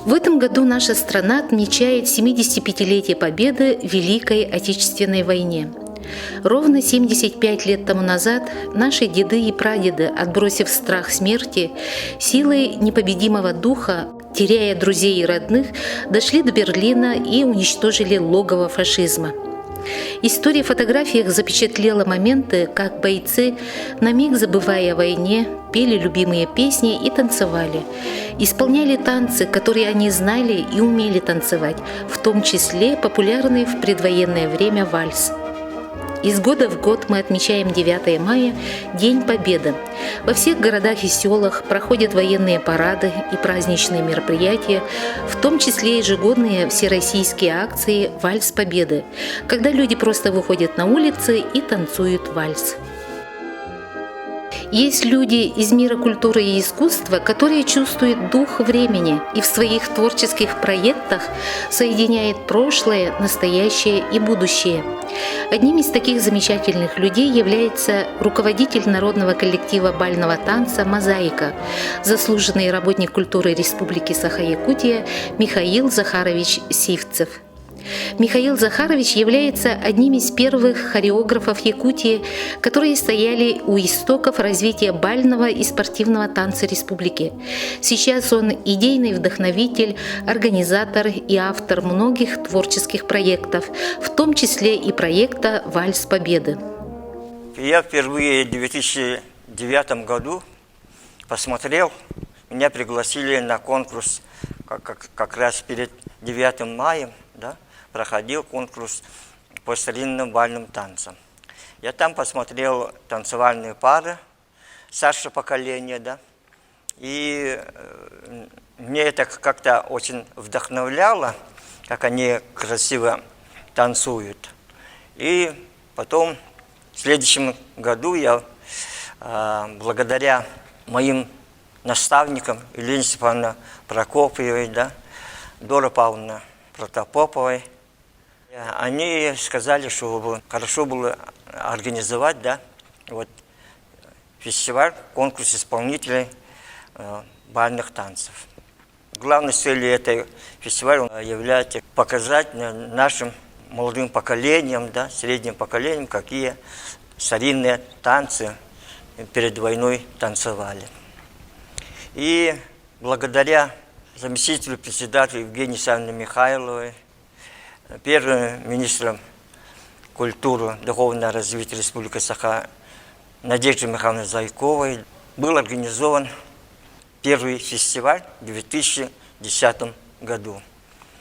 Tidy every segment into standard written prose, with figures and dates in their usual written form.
В этом году наша страна отмечает 75-летие Победы в Великой Отечественной войне. Ровно 75 лет тому назад наши деды и прадеды, отбросив страх смерти, силой непобедимого духа, теряя друзей и родных, дошли до Берлина и уничтожили логово фашизма. История фотографиях запечатлела моменты, как бойцы, на миг забывая о войне, пели любимые песни и танцевали. Исполняли танцы, которые они знали и умели танцевать, в том числе популярный в предвоенное время вальс. Из года в год мы отмечаем 9 мая – День Победы. Во всех городах и селах проходят военные парады и праздничные мероприятия, в том числе ежегодные всероссийские акции «Вальс Победы», когда люди просто выходят на улицы и танцуют вальс. Есть люди из мира культуры и искусства, которые чувствуют дух времени и в своих творческих проектах соединяют прошлое, настоящее и будущее. Одним из таких замечательных людей является руководитель народного коллектива бального танца «Мозаика», заслуженный работник культуры Республики Саха-Якутия Михаил Захарович Сивцев. Михаил Захарович является одним из первых хореографов Якутии, которые стояли у истоков развития бального и спортивного танца республики. Сейчас он идейный вдохновитель, организатор и автор многих творческих проектов, в том числе и проекта «Вальс Победы». Я впервые в 2009 году посмотрел, меня пригласили на конкурс как, как, как раз перед 9 мая, да, проходил конкурс по старинным бальным танцам. Я там посмотрел танцевальные пары старшего поколения, да, и мне это как-то очень вдохновляло, как они красиво танцуют. И потом в следующем году я, благодаря моим наставникам Елене Степановне Прокопьевой, да, Дора Павловна Протопоповой, они сказали, что хорошо было организовать, да, вот, фестиваль, конкурс исполнителей бальных танцев. Главной целью этой фестиваля является показать нашим молодым поколениям, да, средним поколениям, какие старинные танцы перед войной танцевали. И благодаря заместителю председателя Евгении Александровне Михайловой, первым министром культуры, духовного развития Республики Саха Надежде Михайловне Зайковой был организован первый фестиваль в 2010 году.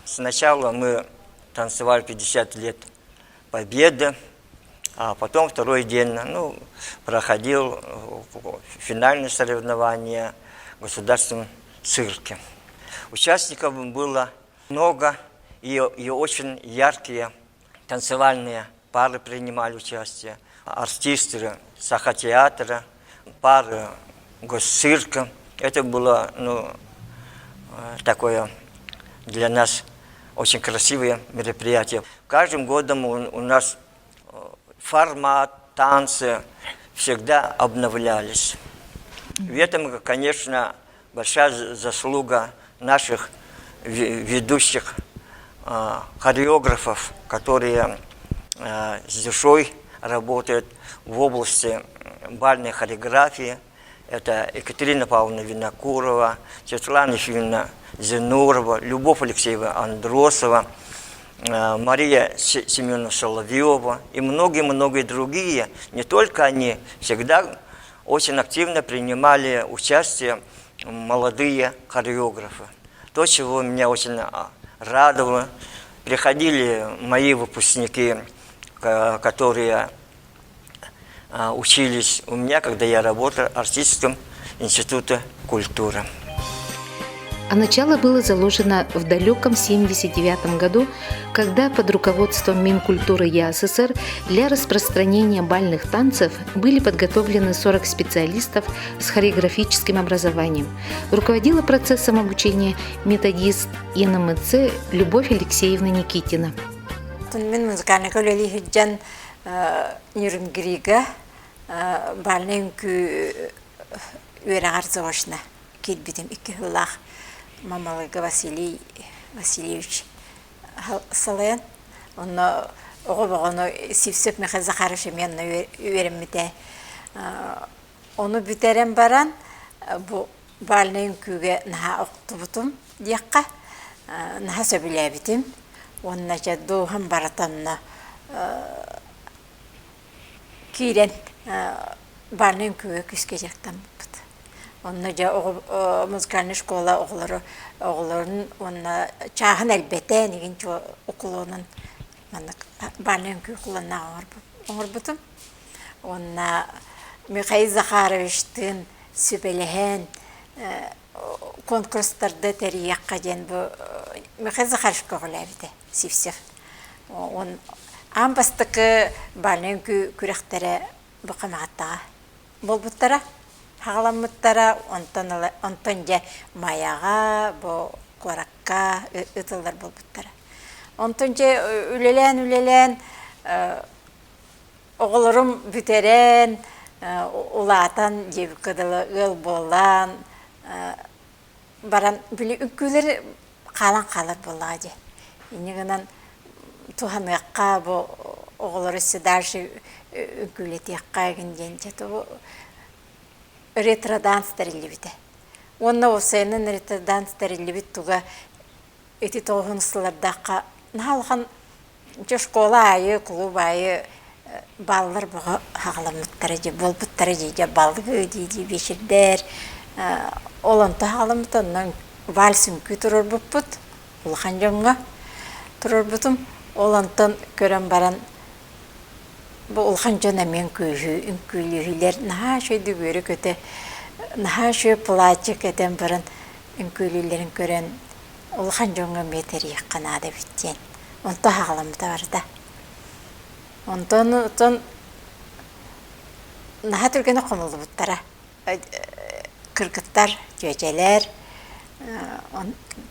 Сначала мы танцевали 50 лет Победы, а потом второй день ну, проходил финальное соревнование в государственном цирке. Участников было много и, и очень яркие танцевальные пары принимали участие. Артисты Саха-театра, пары госцирка. Это было ну, такое для нас очень красивое мероприятие. Каждым годом у, у нас формат, танцы всегда обновлялись. В этом, конечно, большая заслуга наших ведущих хореографов, которые с душой работают в области бальной хореографии. Это Екатерина Павловна Винокурова, Светлана Ефимовна Зинурова, Любовь Алексеева Андросова, Мария Семеновна Соловьева и многие-многие другие. Не только они, всегда очень активно принимали участие молодые хореографы. То, чего меня очень радовало, приходили мои выпускники, которые учились у меня, когда я работал артистом Института культуры. А начало было заложено в далеком 1979 году, когда под руководством Минкультуры ЯССР для распространения бальных танцев были подготовлены 40 специалистов с хореографическим образованием. Руководила процессом обучения методист ИНМЦ Любовь Алексеевна Никитина. Мин музыкальный үлэлии сылдьан Нерюнгрига бальнай үҥкүү үөрэҕэр заочно киирбитим икки сыллаах. Мамалыга Василий Васильевич салайан онно оҕо боҕону Сивцев Михаил Захарович эмиэ онно үөрэммитэ. Ону бүтэрэн баран бу бальнай үҥкүүгэ наһаа охтубутум диэххэ, наһаа сөбүлээбитим. Уонна дьэ дууһам барыта онно киирэн бальнай үҥкүүгэ күүскэ дьарыктаммыппыт. Онно дьэ оҕо музыкальнай школа оҕолору оҕолорун уонна чааһын элбэтэн игин уклонун маннык бальнай үҥкүү уклоннаах оҥорбутум. Уонна Михаил Захаровичтыын сүбэлэһэн конкурстарда тэрийиэххэ диэн бу Михаил Захарович көҕүлээбитэ Сивцев. Он аан бастакы бальнай үҥкүү күрэхтэрэ бу Хамаҕаттаҕа буолбуттара, хаҕаламмыттара, онтон ыла онтон дьэ Майаҕа, бу куоракка ыытыллар буолбуттара. Онтон дьэ үлэлээн-үлэлээн Оҕолорум бүтэрэн, улаатан диэбиккэ дылы ыал буолан баран били үҥкүүлэри хаалан хаалар буоллаҕа дии. Инньэ гынан туһаныахха бу оҕолору өссө дальше үҥкүүлэтиэххэ игин диэн дьэ бу ретро-данс тэриллибитэ. Уонна уопсайынан ретро-данс тэриллибит туга ити тоҕуһун сыллардаахха наһаа улахан Дьэ школа аайы, клуб аайы бааллар бөҕө хаҕаламмыттара дии, буолбуттара дии, дьэ балыгы дии-дии биэчэрдэр ол онто хаҕаламмыт онно вальс үҥкүү туруорбуппут улахан дьоҥҥо туруорбутум. Ол онтон көрөн баран бу улахан дьон эмиэ үҥкүүһү үҥкүүлүүһүлэр наһаа үчүгэйдик үөрэ-көтө наһаа үчүгэй платье кэтэн баран үҥкүүлүүллэрин көрөн улахан дьоҥҥо эмиэ тэрийиэххэ наада эбит диэн онто аһаҕаламмыта барыта. Онтон оттон наһаа түргэнник хомуллубуттара. Кыргыттар, чүөчэлэр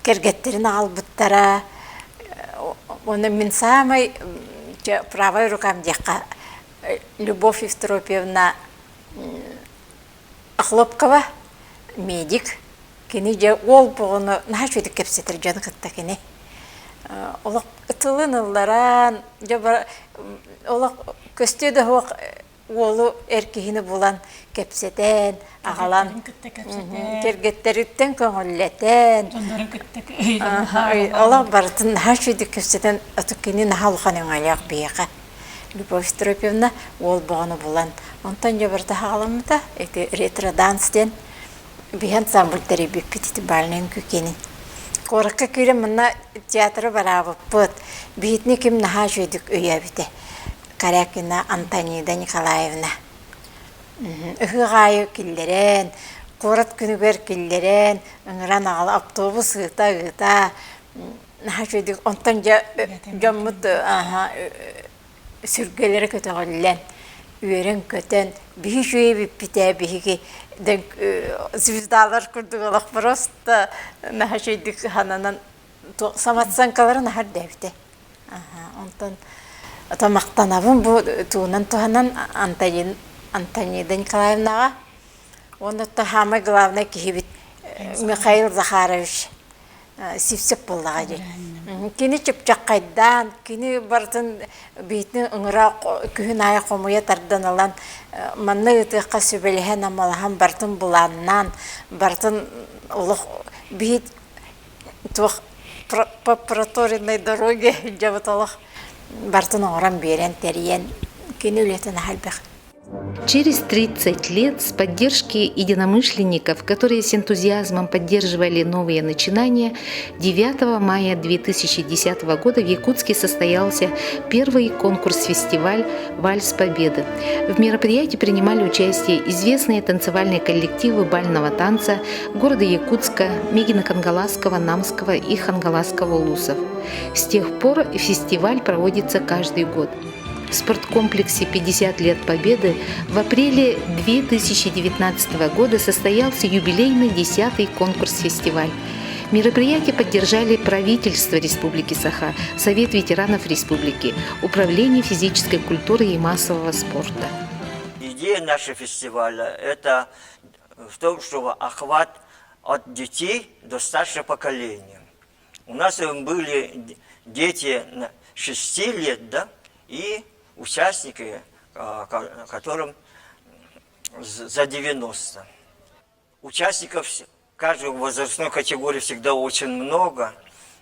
кэргэттэрин аҕалбыттара. Уонна мин саамай правой рукам диэххэ Любовь Евтропьевна Охлопкова медик. Кини дьэ уол оҕону наһаа үчүгэйдик кэпсэтэр дьону кытта кини. Олох тылын ылларан, дьэ олох көстүө да суох уолу эр киһини булан кэпсэтэн, аҕалан кэргэттэриттэн көҥүллэтэн, олох барытын наһаа үчүгэйдик кэпсэтэн, ото кини наһаа улахан өҥөлөөх биһиэхэ. Любовь Стропьевна уол боҕону булан, онтон дьэ барыта хаҕаламмыта, ити ретро-данс диэн биһи ансамбль тэрийбиппит ити бальнай үҥкүү киэнин. Куоракка киирэн манна театры бараабыппыт. Биһитини ким наһаа үчүгэйдик өйөөбүтэ. Корякина Антонида Николаевна. Ыһыах аайы киллэрэн, куорат күнүгэр киллэрэн, ыҥыран аҕала автобус ыыта-ыыта наһаа үчүгэйдик онтон дьэ дьоммут сүргэлэрэ көтөҕүллэн үөрэн-көтөн биһи үчүгэй эбиппит ээ биһиги звездалар курдук олох просто наһаа үчүгэйдик сананан самооценкалара наһаа үрдээбитэ онтон махтанабын бу тугунан туһанан Антонида Николаевнаҕа уонна самый главный киһибит Михаил Захарович Сивцев буоллаҕа дии. Кини чыпчаххайдаан, кини барытын биитин ыҥыра күһүн аайы хомуйа тардан ылан, манна ыытыахха сүбэлэһэн, амалаһан, барытын былааннаан, барытын олох биит туох по проторенной дороге дьабыт олох барытын оҥорон биэрэн, тэрийэн, кини үлэтин аһа элбэх. Через 30 лет с поддержки единомышленников, которые с энтузиазмом поддерживали новые начинания, 9 мая 2010 года в Якутске состоялся первый конкурс-фестиваль «Вальс Победы». В мероприятии принимали участие известные танцевальные коллективы бального танца города Якутска, Мегино-Кангаласского, Намского и Хангаласского улусов. С тех пор фестиваль проводится каждый год – в спорткомплексе «50 лет Победы» в апреле 2019 года состоялся юбилейный 10-й конкурс-фестиваль. Мероприятие поддержали правительство Республики Саха, Совет ветеранов Республики, Управление физической культуры и массового спорта. Идея нашего фестиваля – это в том, чтобы охват. от детей до старшего поколения. У нас были дети 6 лет, да, и участники, которым за 90. Участников каждой возрастной категории всегда очень много.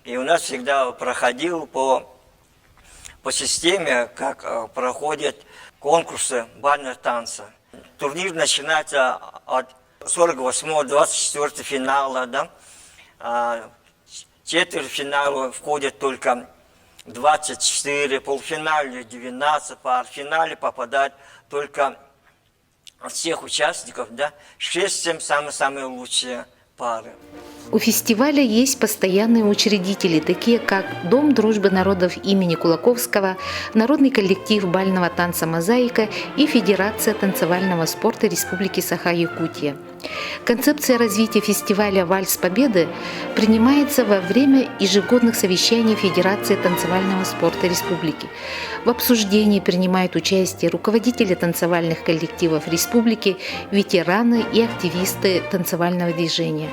И у нас всегда проходил по системе, как проходят конкурсы бального танца. Турнир начинается от 48-го, 24 финала, да. Четвертьфинал входят только 24, полуфинале 12 пар, в финале попадают только от всех участников, да, 6-7 самые-самые лучшие пары. У фестиваля есть постоянные учредители, такие как Дом дружбы народов имени Кулаковского, Народный коллектив бального танца «Мозаика» и Федерация танцевального спорта Республики Саха-Якутия. Концепция развития фестиваля «Вальс Победы» принимается во время ежегодных совещаний Федерации танцевального спорта Республики. В обсуждении принимают участие руководители танцевальных коллективов республики, ветераны и активисты танцевального движения.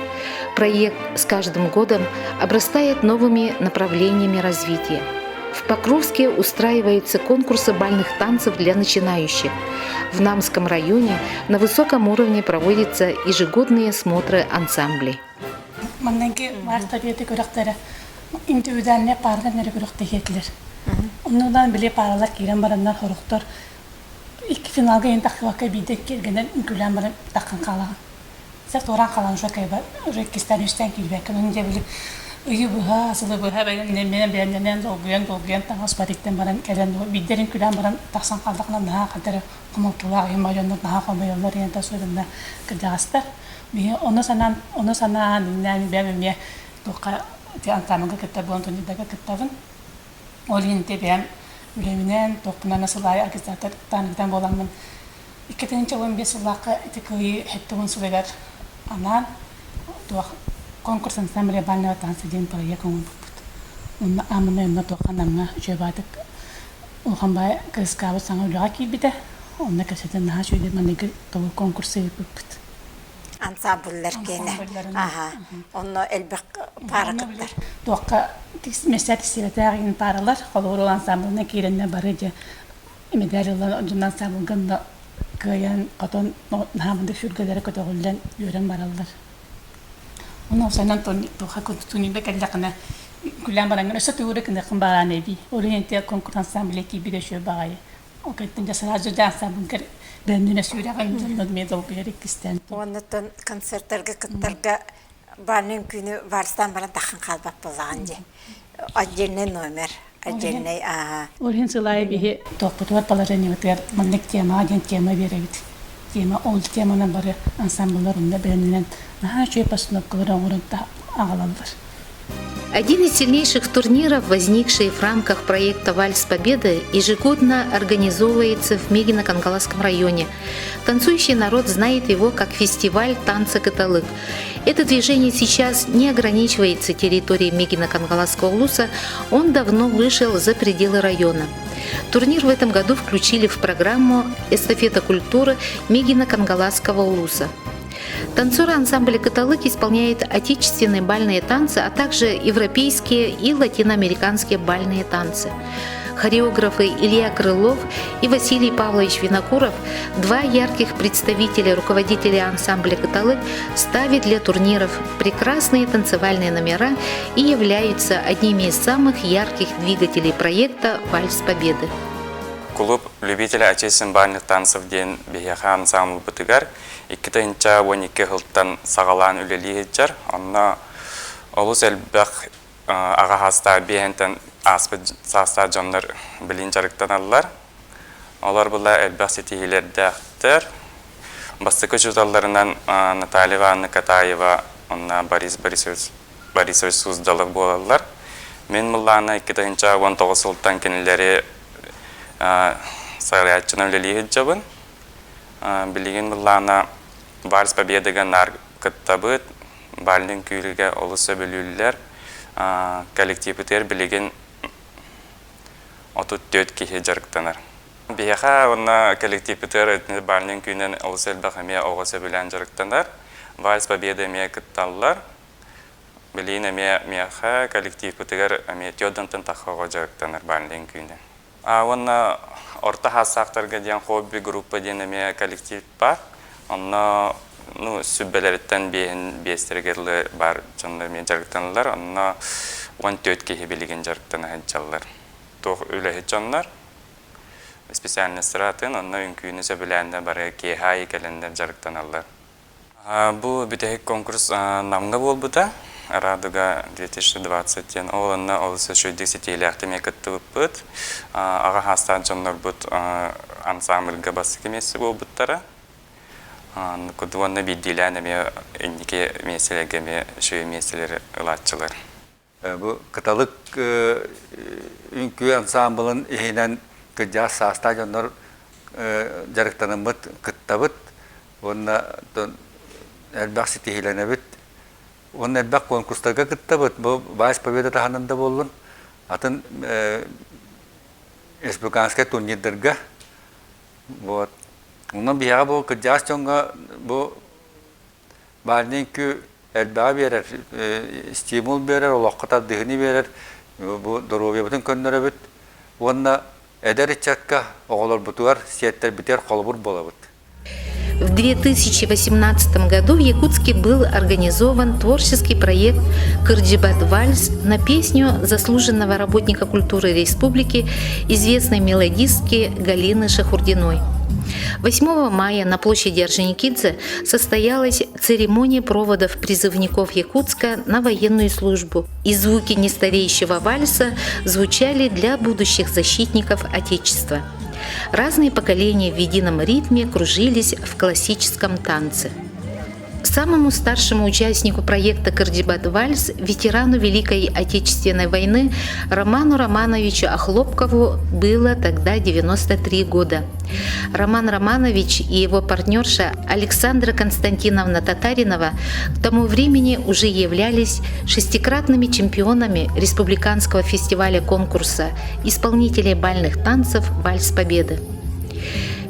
Проект с каждым годом обрастает новыми направлениями развития. В Покровске устраиваются конкурсы бальных танцев для начинающих. В Намском районе на высоком уровне проводятся ежегодные смотры ансамблей. Маннанки Вальс Победы күрэхтэрэ индивидуальнай паарынан эрэ күрэхтэһиэтилэр. Оннугунан били пааралар киирэн бараннар сорохтор икки финалга иһин тахсыбакка биирдэ икки үҥкүүлээн баран таххан хаалаҕын. Сэр туораан хаалан уже кайба уже иккистээн үстээн киирбэккин. Ону дьэ били ыйы быһа, сылы быһа бэлэмнэмминэн бэлэмнэнэн долгуйан долгуйан таҥас барыттан баран кэлэн биирдэрин күлээн баран тахсан хааллахына наһаа хадара хомолтолоох иһин дьоннор наһаа хомойоллор диэн тас кырдьаҕастар. Биһи ону санаан ону санаан иннээн бэйэм эмиэ туохха ити ансаамбылга кытта буолан турнирдарга кыттабын. Ол иһин ити бэйэм үлэбинэн туохпунан сыл аайы организатор таанньытан буоламмын 2015 сыллаахха ити кыайыы 70 сылыгар анаан туох конкурс ансамбля бального танца диэн проект оҥорбуппут. Онно аамына онно туохха Намҥа үчүгэй баатык улахан баай кырыскаабыт саҥа үлэҕэ киирбитэ. Онно кэпсэтэн наһаа үчүгэйдик маныгы тобул конкурсу ыыппыппыт. Ансамбллар киэнэ. Аха. Онно элбэх паара кыттар. Туохха мессэ тиксибэтээх иһин пааралар холобур ансамблынан киирэннэр бары дьэ медаль ылан дьон ансамблга онно кыайан хотон наһаа сүргэлэрэ көтөҕүллэн үөрэн бараллар. Онон санан туохха турнирга кэллэххинэ күлээн бараҥҥын өссө тугу эрэ гыныаххын баҕараан эбии. Ол иһин конкурс ансамбля киирбитэ үчүгэй баҕайы. Ол кэнниттэн дьэ сразу дьэ ансамбльгар бэннүнэ сүрэҕин дьоннор эмиэ долгуйар иккистээн. Оннуттан концерттарга кыттарга бальный үҥкүүнү вальстаан баран таххан хаалбат буоллаҕын дии. Отдельный номер, отдельный ааһа. Ол иһин сыл аайы биһи туохпутугар положениебытыгар маннык темаҕа диэн тема биэрэбит. Тема ол теманан бары ансамбллар онно бэлэмнэнэн наһаа үчүгэй постановкалары оҥорон аҕалаллар. Один из сильнейших турниров, возникший в рамках проекта «Вальс Победы», ежегодно организовывается в Мегино-Кангаласском районе. Танцующий народ знает его как фестиваль танца «Кыталык». Это движение сейчас не ограничивается территорией Мегино-Кангаласского улуса, он давно вышел за пределы района. Турнир в этом году включили в программу «Эстафета культуры Мегино-Кангаласского улуса». Танцоры ансамбля «Кыталык» исполняют отечественные бальные танцы, а также европейские и латиноамериканские бальные танцы. Хореографы Илья Крылов и Василий Павлович Винокуров, два ярких представителя руководителя ансамбля «Кыталык», ставят для турниров прекрасные танцевальные номера и являются одними из самых ярких двигателей проекта «Вальс Победы». Клуб любителей отечественных бальных танцев диэн биһиэхэ ансамблбытыгар 2012 сылтан саҕалаан үлэлии сылдьар. Онно олус элбэх аҕа саастаах биэһэнтэн ааспыт саастаах дьоннор билин дьарыктаналлар. Олор була элбэх ситиһиилэрдээхтэр. Бастакы учууталларынан Наталья Ивановна Катаева уонна Борис Борисович Борисович Суздалов буолаллар. Мин мыллаана 2019 сылтан кинилэри салайааччынан үлэлии сылдьабын. Билигин мыллаана Вальс Победыга наар кыттабыт. Бальнын күүрүгэ олус сөбүлүүллэр. Коллективпытыгар билигин 34 киһи дьарыктанар. Биһиэхэ уонна коллективпытыгар бальнын күүнэн олус элбэх эмиэ оҕо сөбүлээн дьарыктанар. Вальс Победы эмиэ кытталлар. Билигин эмиэ миэхэ коллективпытыгар эмиэ Теодонтон тахха дьарыктанар бальнай үҥкүүнэн. Уонна орто хаастаахтарга диэн хобби группа диэн эмиэ коллектив баар. Онно ну, сүбэлэриттэн биэһин биэстэригэр дылы баар дьоннор эмиэ дьарыктаналлар. Онно 14 киһи билигин дьарыктана сылдьаллар. Туох үлэһит дьоннор специальностара атын, онно үҥкүүнү сөбүлээннэр бары киэһэ аайы кэлэннэр дьарыктаналлар. Бу бүтэһик конкурс Намҥа буолбута. Радуга 2020 диэн. Ол онно олус үчүгэйдик ситиһиилээхтик эмиэ кыттыбыппыт. Аҕа саастаах дьоннорбут ансамбльга бастакы миэстэ буолбуттара. Уонна биирдиилээн эмиэ инники миэстэлэргэ эмиэ үчүгэй миэстэлэри ылааччылар. Бу Кыталык үҥкүү ансаамбылын иһинэн кырдьаҕас саастаах дьоннор дьарыктанаммыт кыттабыт уонна элбэх ситиһиилэнэбит уонна элбэх конкурстарга кыттабыт. Бу Вальс Победа таһынан да буоллун, атын республиканскай турнирдарга. Вот. Онон биһиэхэ бу кырдьаҕас дьоҥҥо бу Бальнай үҥкүү элбэҕи биэрэр, стимул биэрэр, олоххо тардыһыыны биэрэр, бу доруобуйабытын көннөрөбүт уонна эдэр ыччакка оҕолорбутугар, сиэттэрбитигэр холобур буолабыт. В 2018 году в Якутске был организован творческий проект «Кырджибат вальс» на песню заслуженного работника культуры республики, известной мелодистки Галины Шахурдиной. 8 мая на площади Орджоникидзе состоялась церемония проводов призывников Якутска на военную службу, и звуки нестареющего вальса звучали для будущих защитников Отечества. Разные поколения в едином ритме кружились в классическом танце. Самому старшему участнику проекта «Кырджибат Вальс», ветерану Великой Отечественной войны Роману Романовичу Охлопкову было тогда 93 года. Роман Романович и его партнерша Александра Константиновна Татаринова к тому времени уже являлись шестикратными чемпионами республиканского фестиваля конкурса исполнителей бальных танцев «Вальс Победы».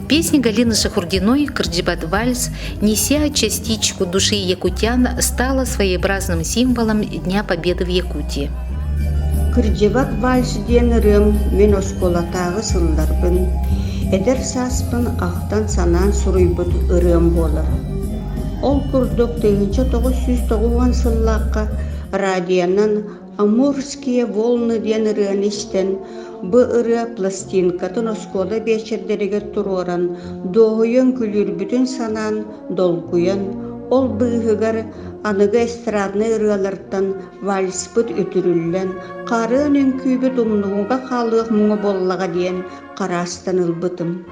Песня Галины Шахурдиной «Кырджибат вальс», неся частичку души якутян, стала своеобразным символом Дня Победы в Якутии. Кырдьыбат вальс диэн ырыам мин оскуолатааҕы сылларбын, эдэр сааспын ахтан-санаан суруйбут ырыам буолар. Ол курдук 1990 сыллаахха радионан «Амурские волны» диэн ырыаны истэн, бу ырыа пластинкатын оскуола биэчэрдэригэр туруоран, дуоһуйан күлүүрбүтүн санаан, долгуйан, ол быыһыгар аныгы эстраднай ырыалартан вальспыт үтүрүллэн, хаарыан үҥкүүбүт умнууга хаалыах муҥа буоллаҕа диэн хараастан ылбытым.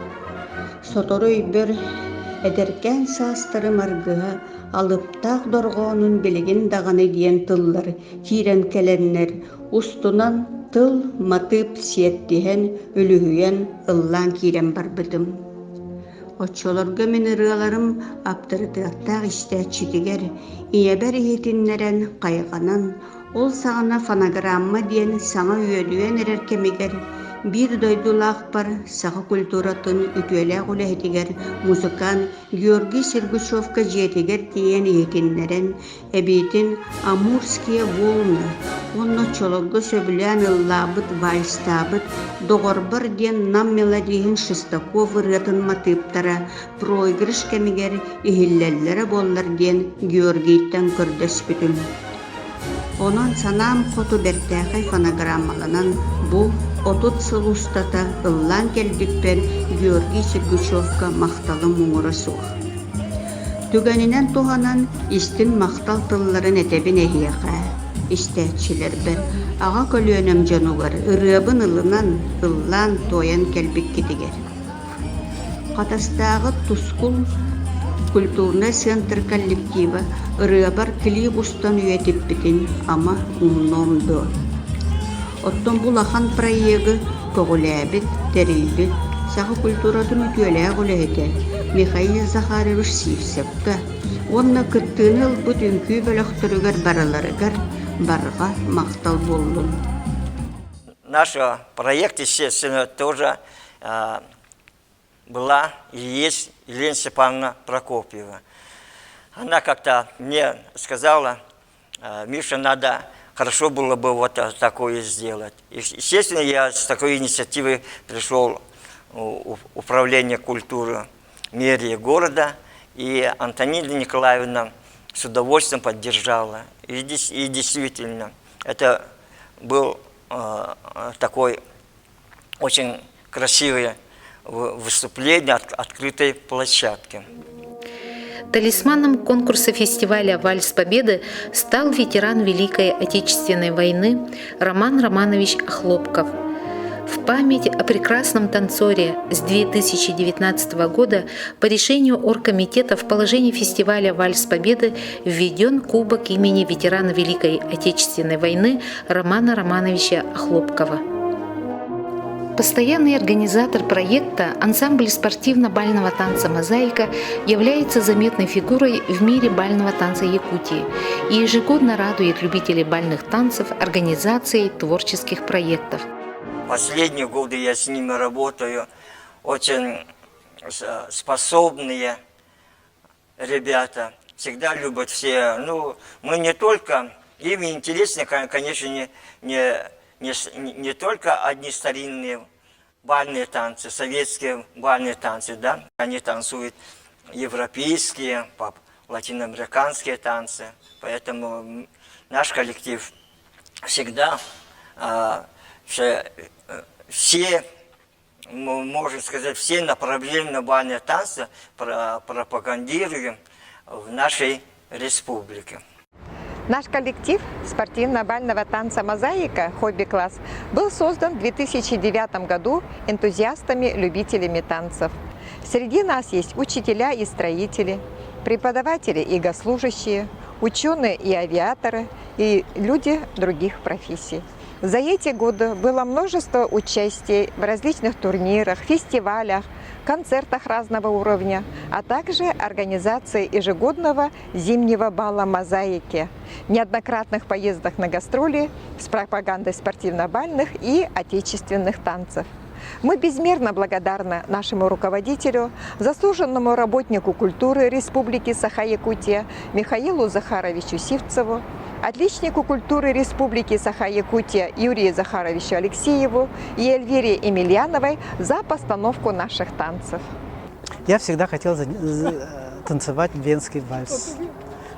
Сотору өйбөр эдэркээн саастарым аргыһа алыптаах дорҕоонун билигин даҕаны диэн тыллар киирэн кэлэннэр, устунан тыл матыып сиэттиһэн, үлүһүйэн ыллаан киирэн барбытым. Оччолорго мин ырыаларым аптарытыаттаах истээччитигэр, ийэбэр иһитиннэрэн, хайҕанан, ол саҕана фонограмма диэн саҥа үөдүйэн эрэр кэмигэр биир дойдулаахпар саха культуратын үтүөлээх үлэһитигэр музыкант Георгий Сергучевка дьиэтигэр тиийэн иһитиннэрэн, эбиитин «Амурские волны» уонна оччолорго сөбүлээн ыллаабыт, вальстаабыт «Доҕорбор» диэн Нам мелодиһын Шестаков ырыатын матыыптара проигрыш кэмигэр иһиллэллэрэ буоллар диэн Георгийтан көрдөспүтүм. Онон санаам хоту бэртээхэй фонограммаланан бу 30 сыл устата ыллаан кэлбиппэр Георгий Сергучевка махталым муҥура суох. Түгэнинэн туһанан истиҥ махтал тылларын этэбин эһиэхэ, истээччилэрбэр, аҕа көлүөнэм дьонугар ырыабын ылынан, ыллаан-туойан кэлбиккитигэр. Хатастааҕы Тускул культурнай центр коллектива ырыабар клип устан үйэтиппитин ама умнуом дуо? Оттон бу улахан проегы көҕүлээбит, тэрийбит, саха культуратын үтүөлээх үлэһитэ Михаил Захарович Сивцевкэ уонна кыттыыны ылбыт үҥкүү бөлөхтөрүгэр барыларыгар барҕа махтал буоллун. Наш проект, естественно, тоже была и есть Елена Степановна Прокопьева. Она как-то мне сказала, Миша, надо, хорошо было бы вот такое сделать. И, естественно, я с такой инициативой пришел в управление культуры мэрии города, и Антонина Николаевна с удовольствием поддержала. И, и действительно, это был такой очень красивое выступление от открытой площадки. Талисманом конкурса фестиваля «Вальс Победы» стал ветеран Великой Отечественной войны Роман Романович Хлопков. В память о прекрасном танцоре с 2019 года по решению оргкомитета в положении фестиваля «Вальс Победы» введен кубок имени ветерана Великой Отечественной войны Романа Романовича Хлопкова. Постоянный организатор проекта, ансамбль спортивно-бального танца «Мозаика» является заметной фигурой в мире бального танца Якутии и ежегодно радует любителей бальных танцев организацией творческих проектов. Последние годы я с ними работаю. Очень способные ребята. Всегда любят все. Ну, мы не только... Им интересно, конечно, не, не, не, не только одни старинные бальные танцы, советские бальные танцы, да, они танцуют европейские, латиноамериканские танцы, поэтому наш коллектив всегда э, все, все, можно сказать, все направления бальные танцы пропагандируем в нашей республике. Наш коллектив спортивно-бального танца «Мозаика» хобби-класс был создан в 2009 году энтузиастами-любителями танцев. Среди нас есть учителя и строители, преподаватели и госслужащие, ученые и авиаторы, и люди других профессий. За эти годы было множество участий в различных турнирах, фестивалях, концертах разного уровня, а также организации ежегодного зимнего бала «Мозаики», неоднократных поездок на гастроли с пропагандой спортивно-бальных и отечественных танцев. Мы безмерно благодарны нашему руководителю, заслуженному работнику культуры Республики Саха-Якутия Михаилу Захаровичу Сивцеву, отличнику культуры Республики Саха-Якутия Юрию Захаровичу Алексееву и Эльвире Емельяновой за постановку наших танцев. Я всегда хотел танцевать венский вальс.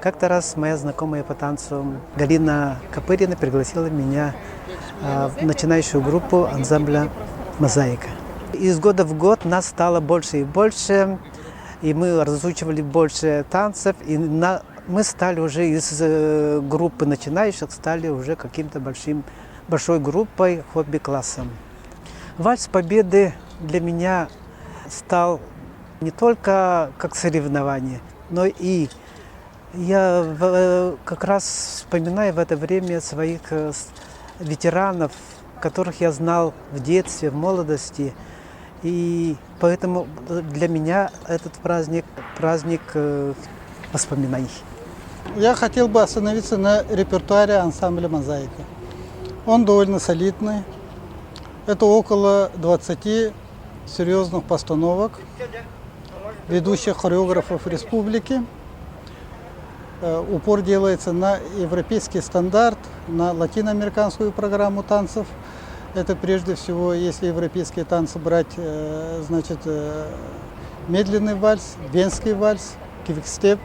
Как-то раз моя знакомая по танцу Галина Копырина пригласила меня в начинающую группу ансамбля «Мозаика». Из года в год нас стало больше и больше, и мы разучивали больше танцев, и на, мы стали уже из группы начинающих, стали уже каким-то большим, большой группой, хобби-классом. Вальс Победы для меня стал не только как соревнование, но и я как раз вспоминаю в это время своих ветеранов, которых я знал в детстве, в молодости. И поэтому для меня этот праздник – праздник воспоминаний. Я хотел бы остановиться на репертуаре ансамбля «Мозаика». Он довольно солидный. Это около 20 серьезных постановок ведущих хореографов республики. Упор делается на европейский стандарт, на латиноамериканскую программу танцев. Это прежде всего, если европейские танцы брать, значит, медленный вальс, венский вальс, квикстеп,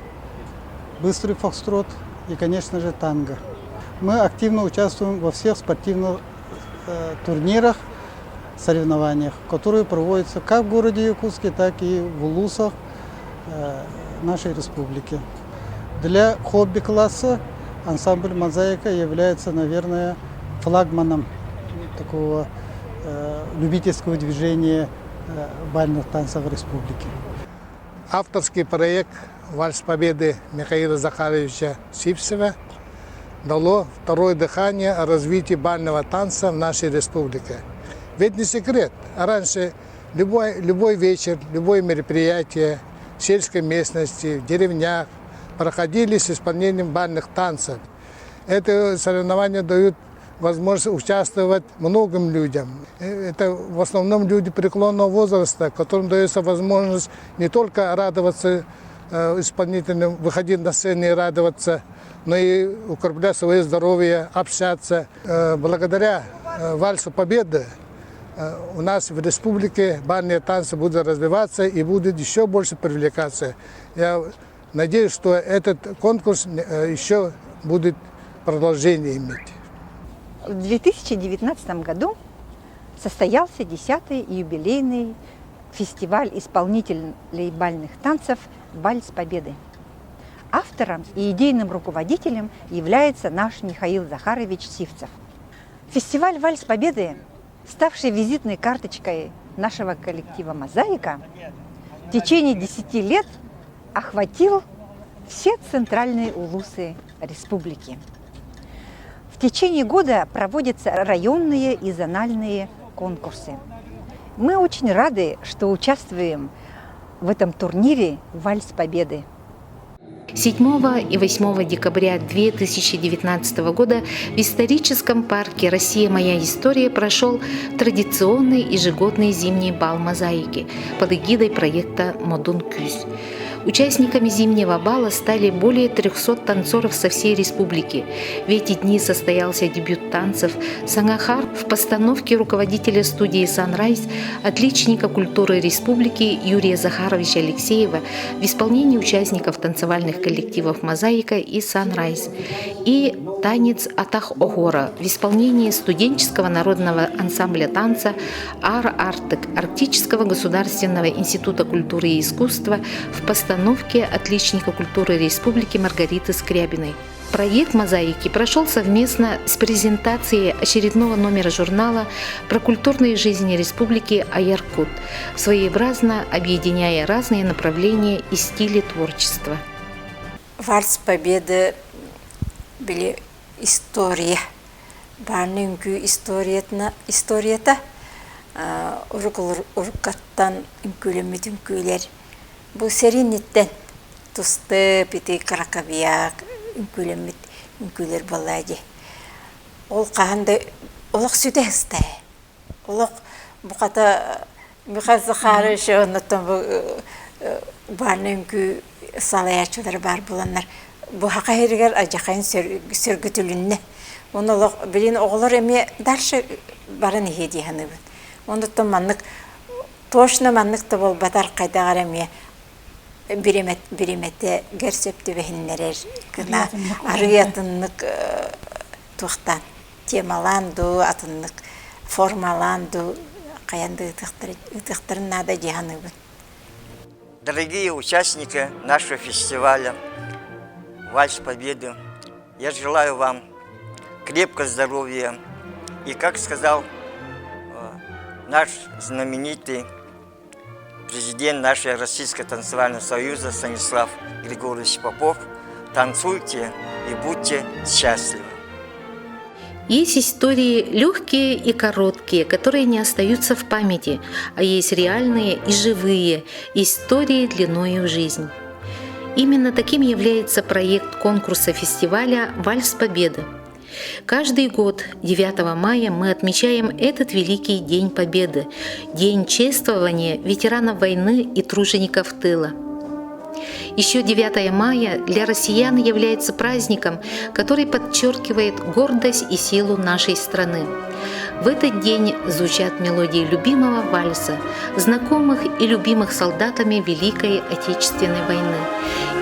быстрый фокстрот и, конечно же, танго. Мы активно участвуем во всех спортивных турнирах, соревнованиях, которые проводятся как в городе Якутске, так и в улусах нашей республики. Для хобби-класса ансамбль «Мозаика» является, наверное, флагманом такого любительского движения бальных танцев в республике. Авторский проект «Вальс Победы» Михаила Захаровича Сивцева дало второе дыхание о развитии бального танца в нашей республике. Ведь не секрет, раньше любой, любой вечер, любое мероприятие в сельской местности, в деревнях проходили с исполнением бальных танцев. Это соревнования дают возможность участвовать многим людям. Это в основном люди преклонного возраста, которым дается возможность не только радоваться исполнителям выходить на сцену и радоваться, но и укреплять свое здоровье, общаться. Благодаря Вальсу Победы у нас в республике бальные танцы будут развиваться и будут еще больше привлекаться. Я надеюсь, что этот конкурс еще будет продолжение иметь. В 2019 году состоялся 10-й юбилейный фестиваль исполнителей бальных танцев «Вальс Победы». Автором и идейным руководителем является наш Михаил Захарович Сивцев. Фестиваль «Вальс Победы», ставший визитной карточкой нашего коллектива «Мозаика», в течение 10 лет охватил все центральные улусы республики. В течение года проводятся районные и зональные конкурсы. Мы очень рады, что участвуем в этом турнире «Вальс Победы». 7 и 8 декабря 2019 года в историческом парке «Россия. Моя история» прошел традиционный ежегодный зимний бал мозаики под эгидой проекта «Модун Күүс». Участниками зимнего бала стали более 300 танцоров со всей республики. В эти дни состоялся дебют танцев «Саҥа хаар» в постановке руководителя студии «Sunrise», отличника культуры республики Юрия Захаровича Алексеева в исполнении участников танцевальных коллективов «Мозаика» и «Sunrise» и танец «Атах Оһуора» в исполнении студенческого народного ансамбля танца «Аар Аартык» Арктического государственного института культуры и искусства в постановке отличника культуры республики Маргариты Скрябиной. Проект «Мозаики» прошел совместно с презентацией очередного номера журнала про культурные жизни республики Айар Кут, своеобразно объединяя разные направления и стили творчества. Вальс Победы били история. Бааны үҥкүү историятына историята уруккаттан үҥкүүлэммит үҥкүүлэр бу сэринниттэн тусты ити кракобияк үҥкүүлэммит үҥкүүлэр буоллаа дии. Ол хаһан да олох сүтэ сыста ээ. Олох буката Михаил Захарович оннуттан бу бааны үҥкүү салайааччылара баар буоланнар бу саха сиригэр алдьархайын сөргүтүлүннэ. Уонна олох билин оҕолор эмиэ дальше баран иһиэ дии саныыбын. Оннуттан маннык точно маннык да буолбатар хайдах эрэ эмиэ биримэтигэр сөп түбэһиннэрэр гына арыый атыннык туохтаан темалаан дуу атыннык формалаан дуу хайан да ыытыахтарын наада дии саныыбын. Дорогие участники нашего фестиваля «Вальс Победы», я желаю вам крепкого здоровья и, как сказал наш знаменитый президент нашего Российского танцевального союза Станислав Григорьевич Попов, танцуйте и будьте счастливы. Есть истории легкие и короткие, которые не остаются в памяти, а есть реальные и живые истории длиною в жизнь. Именно таким является проект конкурса фестиваля «Вальс Победы». Каждый год 9 мая мы отмечаем этот великий День Победы, день чествования ветеранов войны и тружеников тыла. Еще 9 мая для россиян является праздником, который подчеркивает гордость и силу нашей страны. В этот день звучат мелодии любимого вальса, знакомых и любимых солдатами Великой Отечественной войны.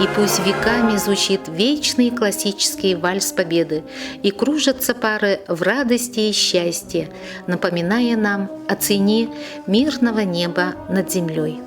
И пусть веками звучит вечный классический вальс Победы, и кружатся пары в радости и счастье, напоминая нам о цене мирного неба над землей.